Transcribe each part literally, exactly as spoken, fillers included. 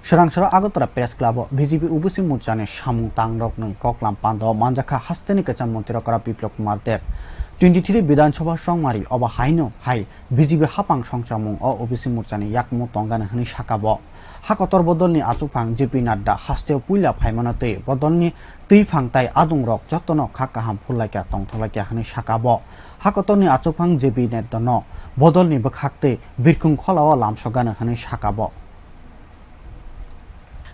Swrang sora Agartala Press Club o B J P O B C morchani samung tangrokni koklam panda o manjakha hasteni kwcham montri okra Biplab Kumar Deb. Twenty three Bidhan Sabha chongmari obo haino hai B J P hapang songchamung o O B C morchani yakmo tongani hwnwi saka bo. Hakotor bodolni achukphang J P Nadda hasteo puila phaimano tei bodolni twiphang tai adungrok jotono kha kaham phurlaikha tongthokhlaikha hwnwi saka bo. Hakotorni achukphang J P Nadda no bodolni bwkhak tei birkhung kholao lamsokgano hwnwi saka bo.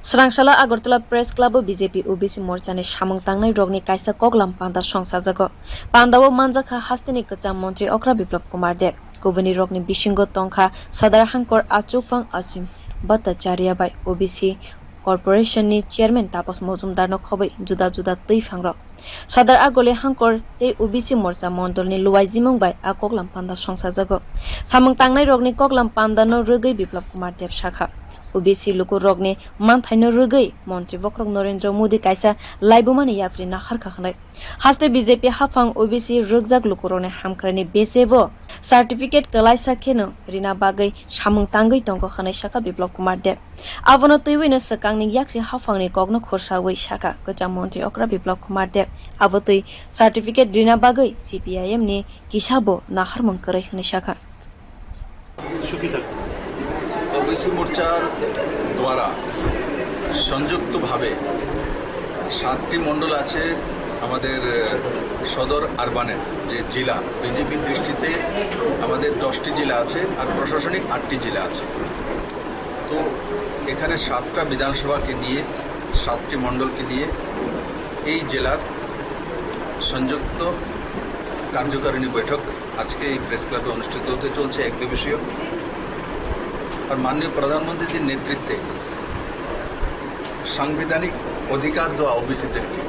Swrang sala Agartala Press Club o B J P O B C morchani samung tangnai rokni kaisa koklam panda songsajago. Panda o manjakha hasteni kwcham montri okra Biplab Kumar Deb. Kubuni rokni bisingo tongkha Sadar Hangkor achukphang Asim Bhattacharya bai O B C Corporation ni Chairman Tapas Mojumdar no khobwi juda juda twiphang rok. Sadar Agoli Hangkor tei O B C morcha mondolni luaijimung bai a koklam panda songsajago. Samung tangnai rokni koklam panda no rwgwi Biplab Kumar Deb sakha, O B C luku rokni manthaino rwgwi montri bokhorok Narendra Modi kaisa laibumani yapri naharkha hwnwi. Haste B J P haphang O B C rwkjak lukurokni hamkraini bese bo certificate kwlaisa kheno rina bagwi samung tangwi tongo hwnwi sakha Biplab Kumar Deb. Abono twiwino swkangni yaksi haphangni kokno khursawi sakha kwcham montri okra Biplab Kumar Deb. Abo twi certificate rina bagwi C P I M ni kisa bo naharmung kwrwi hwnwi sakha. সুখী থাকুন। ওবিসি মোর্চার দ্বারা সংযুক্তভাবে সাতটি মণ্ডল আছে আমাদের, আহ, সদর আরবানের যে জেলা, বিজেপির দৃষ্টিতে আমাদের দশটি জেলা আছে আর প্রশাসনিক আটটি জেলা আছে। তো এখানে সাতটা বিধানসভাকে নিয়ে, সাতটি মণ্ডলকে নিয়ে এই জেলার সংযুক্ত কার্যকারিণী বৈঠক আজকে এই প্রেস ক্লাবে অনুষ্ঠিত হতে চলছে এক দিবসীয়। আর মাননীয় প্রধানমন্ত্রীজির নেতৃত্বে সাংবিধানিক অধিকার দেওয়া ওবিসিদেরকে,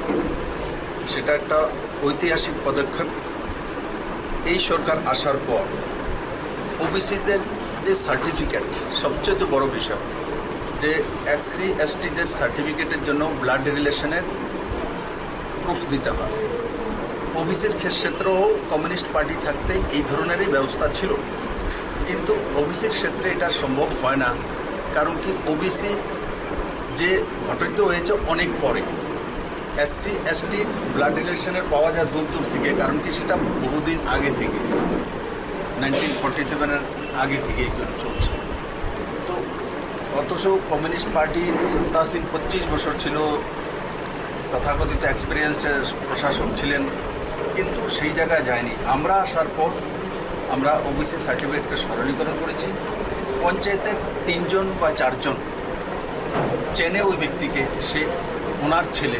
সেটা একটা ঐতিহাসিক পদক্ষেপ। এই সরকার আসার পর ওবিসিদের যে সার্টিফিকেট, সবচেয়ে বড় বিষয় যে এসসি এসটিদের সার্টিফিকেটের জন্য ব্লাড রিলেশনের প্রুফ দিতে হয়। ওবিসির ক্ষেত্রেও কমিউনিস্ট পার্টি থাকতেই এই ধরনেরই ব্যবস্থা ছিল, কিন্তু ওবিসির ক্ষেত্রে এটা সম্ভব হয় না। কারণ কি, ওবিসি যে গঠিত হয়েছে অনেক পরে, এসসি এসটি ব্লাড রিলেশনের পাওয়া যায় দূর দূর থেকে, কারণ কি, সেটা বহুদিন আগে থেকে, নাইনটিন ফর্টি সেভেনের আগে থেকে এগুলো চলছে। তো অথচ কমিউনিস্ট পার্টি সত্তাসীন পঁচিশ বছর ছিল, তথাকথিত এক্সপিরিয়েন্সড প্রশাসক ছিলেন, কিন্তু সেই জায়গায় যায়নি। আমরা আসার পর আমরা ওবিসি সার্টিফিকেটকে সরলীকরণ করেছি। পঞ্চায়েতের তিনজন বা চারজন চেনে ওই ব্যক্তিকে, সে ওনার ছেলে,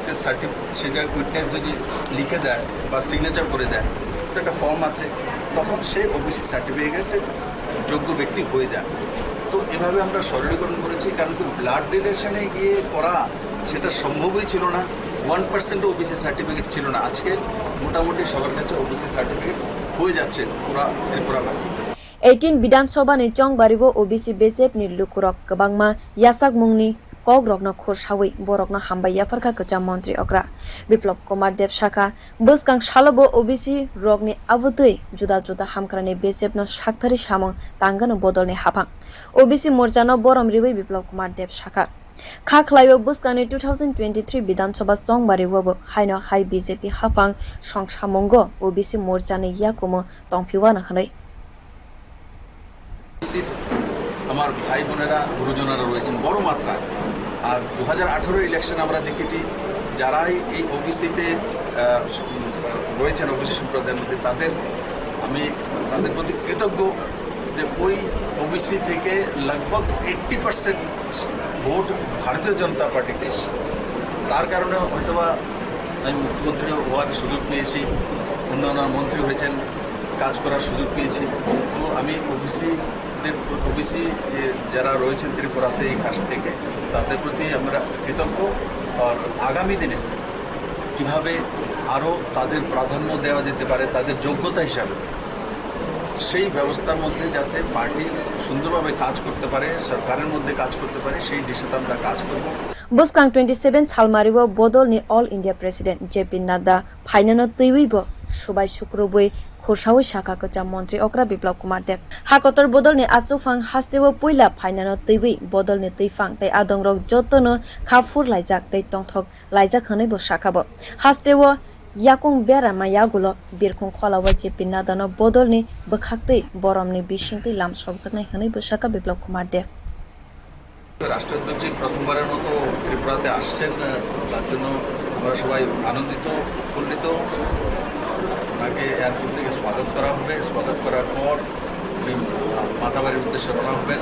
সে সার্টিফিকেট, সেটা উইটনেস যদি লিখে দেয় বা সিগনেচার করে দেয়, তো একটা ফর্ম আছে, তখন সে ওবিসি সার্টিফিকেটের যোগ্য ব্যক্তি হয়ে যায়। তো এভাবে আমরা সরলীকরণ করেছি, কারণ কি, ব্লাড রিলেশনে গিয়ে করা সেটা সম্ভবই ছিল না। ওয়ান পার্সেন্ট ওবিসি সার্টিফিকেট ছিল না। আজকে মোটামুটি সবার কাছে ওবিসি সার্টিফিকেট হয়ে যাচ্ছে পুরা Tripura. Eighteen Bidhan Sabha ni chongbari o O B C B S F ni lukurok kwbangma yachakmungni kokrokno khursawi borokno hambai yapharkha kwcham montri okra Biplab Kumar Deb sakha, bwskang salobo O B C rokni abutwi juda juda hamkrani B S F no sakthari samung tangano bodolni haphang. O B C morchano borom riwi Biplab Kumar Deb sakha. Kha khlaio bwskangni two thousand twenty-three Bidhan Sabha chongbari o bo haino hai B J P haphang songsamungo O B C morchani yakumo tongphiuano hwnwi. আমার ভাই বোনেরা, গুরুজনেরা রয়েছেন বড় মাত্রায়। আর দু হাজার আঠারো ইলেকশন আমরা দেখেছি, যারাই এই ওবিসিতে রয়েছেন, ওবিসি সম্প্রদায়ের মধ্যে, তাদের আমি তাদের প্রতি কৃতজ্ঞ যে ওই ওবিসি থেকে লগভগ এইট্টি পার্সেন্ট ভোট ভারতীয় জনতা পার্টিতে এসে, তার কারণে হয়তোবা আমি মুখ্যমন্ত্রী হওয়ার সুযোগ পেয়েছি, অন্যান্য মন্ত্রী হয়েছেন, কাজ করার সুযোগ পেয়েছি। তো আমি ওবিসিদের, ওবিসি যারা রয়েছেন ত্রিপুরাতে, এই কাজ থেকে, তাদের প্রতি আমরা কৃতজ্ঞ। আর আগামী দিনে কিভাবে আরও তাদের প্রাধান্য দেওয়া যেতে পারে, তাদের যোগ্যতা হিসাবে সেই ব্যবস্থার মধ্যে যাতে পার্টি সুন্দরভাবে কাজ করতে পারে, সরকারের মধ্যে কাজ করতে পারে, সেই দিশাতে আমরা কাজ করব। Bwskang twenty seven salmario bodolni All India President J P Nadda phainano twiwi bo subai sukrubwi khursawi sakha kwcham montri okra Biplab Kumar Deb. Hakotor bodolni achuphang hasteo puila phainano twiwi bodolni twiphang tei adongrok jotono kha phur laijak tei tongthok laijak hwnwi bo sakha bo. Hasteo yakung berama yagulo birkhung kholao J P Nadano bodolni bwkhaktwi boromni bisingtwi lam sokjaknai hwnwi bo sakha Biplab Kumar Deb. রাষ্ট্রীয় অধ্যক্ষ প্রথমবারের মতো ত্রিপুরাতে আসছেন, আহ, তার জন্য আমরা সবাই আনন্দিত, উৎফুল্লিত। ওনাকে এয়ারপোর্ট থেকে স্বাগত করা হবে। স্বাগত করার পর উনি, আহ, মাতাবাড়ির উদ্দেশ্যে রওনা হবেন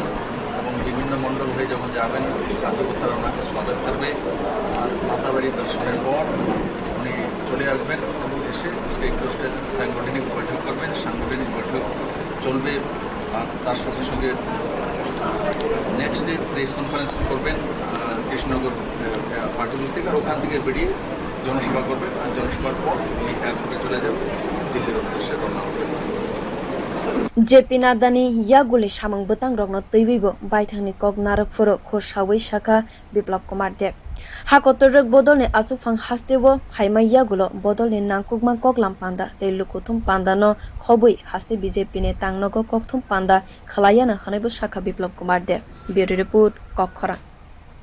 এবং বিভিন্ন মণ্ডল হয়ে যখন যাবেন, কার্যকর্তারা ওনাকে স্বাগত করবে। আর মাতাবাড়ি দর্শনের পর উনি চলে আসবেন এবং এসে স্টেট ট্রাস্টের সাংগঠনিক বৈঠক করবেন। সাংগঠনিক বৈঠক চলবে। আর তার সঙ্গে সঙ্গে নেক্সট ডে প্রেস কনফারেন্স করবেন, আহ, কৃষ্ণনগর, আহ, পার্টি অফিস থেকে, আর ওখান থেকে বেরিয়ে জনসভা করবেন। আর জনসভার পর উনি এয়ারপোর্টে চলে যাবেন, দিল্লির উদ্দেশ্যে রওনা হবেন। J P Nadani yagulni samung bwtangrokno twiwi bo baithangni kok narwk phuru khursawi sakha Biplab Kumar Deb. Hakotor rwk bodolni achuphang hasteo phaima yagulo bodolni nangkukma koklam panda tei lukuthum pandano khobwi haste B J P ni tangnogo kokthum panda khwlaiyano hwnwibo sakha Biplab Kumar Deb. Bureau Report, Kokkhorang.